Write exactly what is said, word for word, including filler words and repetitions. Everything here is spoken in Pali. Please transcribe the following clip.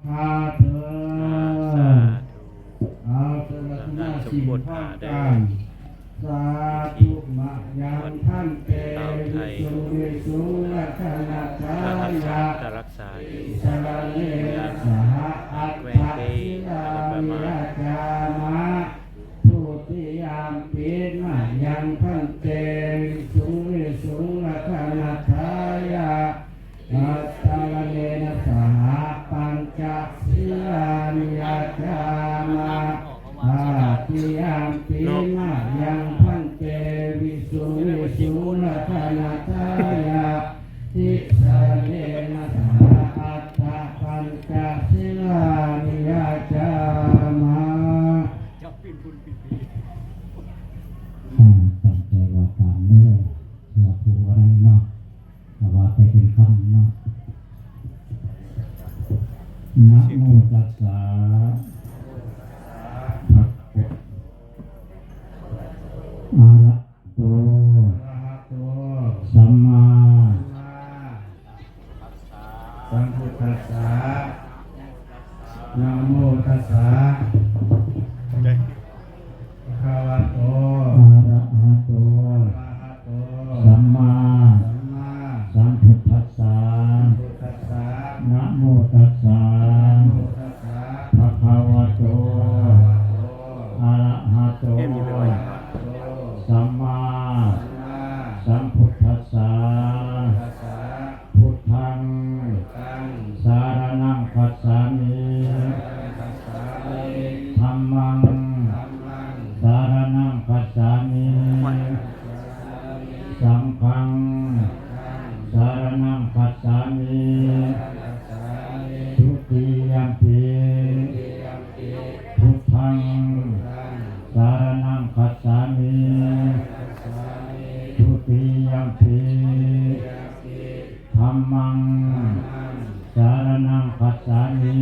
สาธุ เอาเถอะ อาราธนาศีลพร้อมกัน สาธุ มะยัง ภันเต วิสุง วิสุง รักขะณัฏฐายะ ติสะระเณนะ สะหะ อัฏฐะ สิลานิ ยาจามะ ทุติยัมปิ มะยัง ภันเต วิสุง วิสุง รักขะณัฏฐายะ ติสะระเณนะ สะหะ ปัญจ สิลานิ ยาจามะ ตติยัมปิ มะยัง ภันเต วิสุง วิสุง รักขะณัฏฐายะ ติสะระเณนะ สะหะ อัฏฐะ ปัญจ สิลานิ ยาจามะ อ่า ตั้งใจว่าตามเด้อ เพื่อผู้อะไรเนาะ แต่ว่าไปเป็นคำเนาะ Namo tassa bhagavato arahato sammāsambuddhassa. Namo tassa bhagavato arahato sammāsambuddhassa. Namo tassa bhagavato arahato sammāsambuddhassa. Buddhaṃ saraṇaṃ gacchāmi. Dhammaṃ saraṇaṃ gacchāmi. Saṅghaṃ saraṇaṃ gacchāmi. Dutiyampi buddhaṃ saraṇaṃ gacchāmi. Dutiyampi dhammaṃ saraṇaṃ gacchāmi.